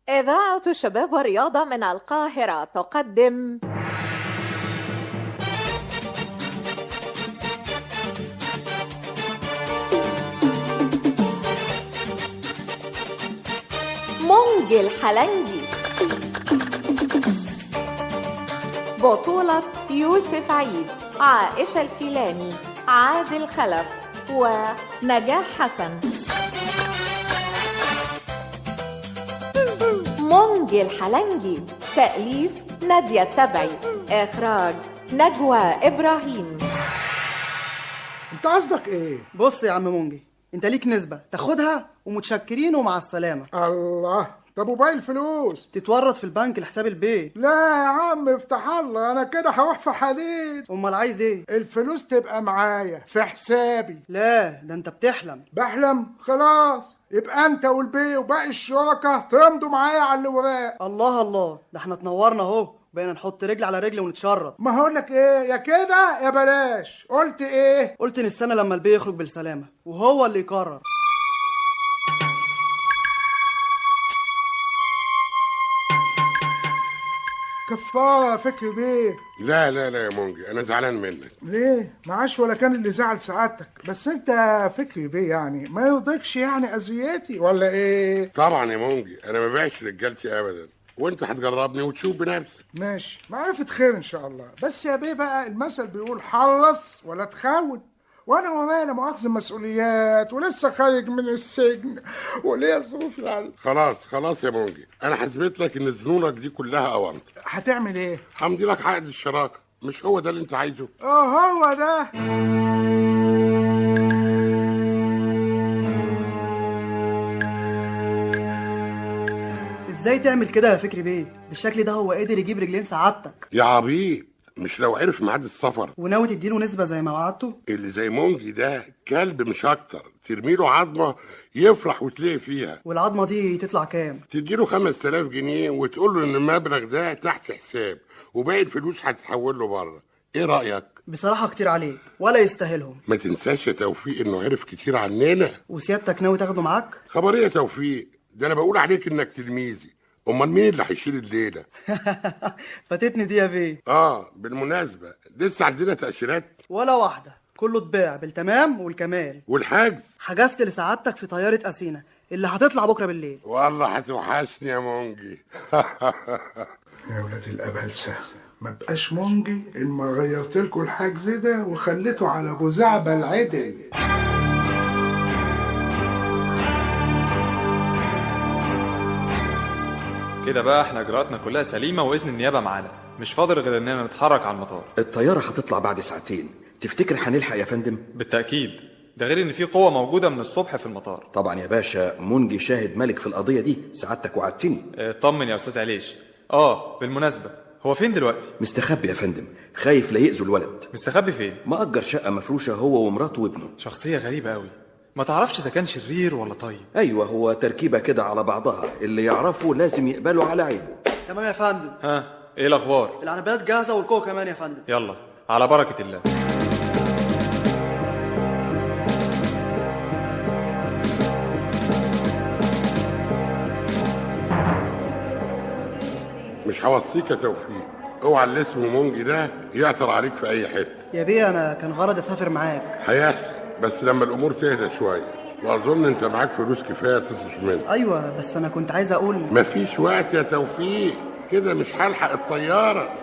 إذاعة الشباب والرياضة من القاهرة تقدم منجي الحلنجي، بطولة يوسف عيد، عائشة الكيلاني، عادل خلف، ونجاح حسن. منجي الحلنجي، تأليف نادية التبعي، إخراج نجوى إبراهيم. انت قصدك ايه؟ بص يا عم منجي، انت ليك نسبة تاخدها ومتشكرين ومع السلامة. الله، طب وباقي الفلوس؟ تتورط في البنك لحساب البيت. لا يا عم افتح الله، انا كده هروح في حديد. امال عايز ايه؟ الفلوس تبقى معايا في حسابي. لا ده انت بتحلم. بحلم؟ خلاص يبقى انت والبي وباقي الشركة تمضوا معايا على الوراق. الله الله، ده احنا اتنورنا اهو، بقينا نحط رجل على رجل ونتشرط. ما هقولك ايه، يا كده يا بلاش. قلت ايه؟ قلت نستنى لما البي يخرج بالسلامة وهو اللي يقرر. كفارة يا فكري بيه. لا لا لا يا مونجي، انا زعلان منك. ليه؟ معاش ولا كان اللي زعل سعادتك، بس انت فكري بيه يعني ما يرضيكش يعني اذيتي ولا ايه؟ طبعا يا مونجي، انا ما بيعش رجالتي ابدا، وانت هتجربني وتشوف بنفسك. ماشي، معرفة خير ان شاء الله. بس يا بيه بقى المثل بيقول حرص ولا تخون، وانا ورايا مؤاخذة مسؤوليات ولسه خارج من السجن وليا ظروف يعني. خلاص خلاص يا مونجي، انا حسبت لك ان ذنونك دي كلها اوامر. هتعمل ايه؟ همضي لك عقد الشراكة، مش هو ده اللي انت عايزه؟ اه هو ده. ازاي تعمل كده يا فكري بيه؟ بالشكل ده هو قادر يجيب رجلين سعادتك. يا عبيط، مش لو عرف ميعاد السفر وناوي تديله نسبة زي ما وعدته؟ اللي زي مونجي ده كلب مش اكتر، ترميله عظمة يفرح وتلاقي فيها. والعظمة دي تطلع كام؟ تديله 5000 جنيه وتقول له ان المبلغ ده تحت حساب وباقي الفلوس هتتحول له بره. ايه رأيك؟ بصراحة كتير عليه ولا يستاهلهم. ما تنساش يا توفيق انه عرف كتير عننا. وسيادتك ناوي تاخده معاك؟ خبر ايه يا توفيق؟ ده انا بقول عليك انك تلميذي، امال مين اللي هيشيل الليلة؟ فاتتني دي يا بيه. اه بالمناسبة لسه عندنا تاشيرات؟ ولا واحدة، كله اتباع بالتمام والكمال. والحجز؟ حجزت لسعادتك في طيارة اثينا اللي هتطلع بكره بالليل. والله هتوحشني يا مونجي. يا ولاد الابلسه، ما بقاش مونجي اما غيرت لكم الحجز ده وخليته على ابو زعبل عدل. كده بقى احنا اجراءاتنا كلها سليمة واذن النيابة معانا، مش فاضل غير اننا نتحرك على المطار. الطيارة هتطلع بعد ساعتين، تفتكر هنلحق يا فندم؟ بالتاكيد، ده غير ان في قوة موجودة من الصبح في المطار. طبعا يا باشا، منجي شاهد ملك في القضية دي، سعادتك وعدتني. اطمن يا استاذ عليش. بالمناسبة هو فين دلوقتي؟ مستخبي يا فندم، خايف لا يأذوا الولد. مستخبي فين؟ مأجر شقه مفروشه هو ومراته وابنه. شخصية غريبة قوي، ما تعرفش اذا كان شرير ولا طيب. ايوه، هو تركيبه كده على بعضها، اللي يعرفه لازم يقبله على عيبه. تمام يا فندم. ها ايه الاخبار؟ العربيات جاهزة والكوه كمان يا فندم. يلا على بركة الله. مش هوصيك يا توفيق، اوعى اللي اسمه مونجي ده يعثر عليك في اي حتة. يا بيه انا كان غرض اسافر معاك. هيحصل بس لما الامور تهدى شوية، واظن انت معاك فلوس كفاية تصرف منها. ايوه بس انا كنت عايز اقول. مفيش وقت يا توفيق، كده مش هلحق الطيارة.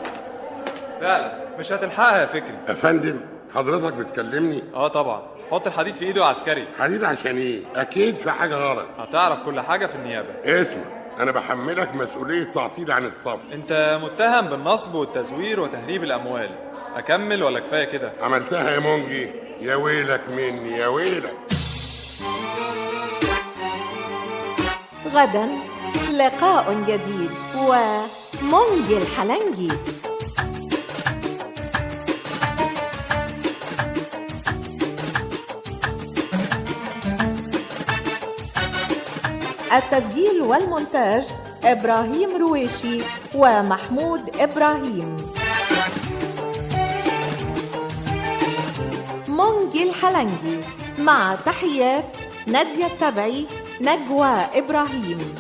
فعلا مش هتلحقها يا فكري. يا فندم حضرتك بتكلمني؟ اه طبعا، حط الحديد في ايده يا عسكري. حديد عشان ايه؟ اكيد في حاجة غلط. هتعرف كل حاجة في النيابة. اسمع، انا بحملك مسؤولية تعطيل عن السفر. انت متهم بالنصب والتزوير وتهريب الاموال. اكمل ولا كفاية كده؟ عملتها يا مونجي، يا ويلك مني يا ويلك. غدا لقاء جديد ومونجي الحلنجي. التسجيل والمونتاج إبراهيم رويشي ومحمود إبراهيم. منجي الحلنجي مع تحيات نادية التبعي، نجوى إبراهيم.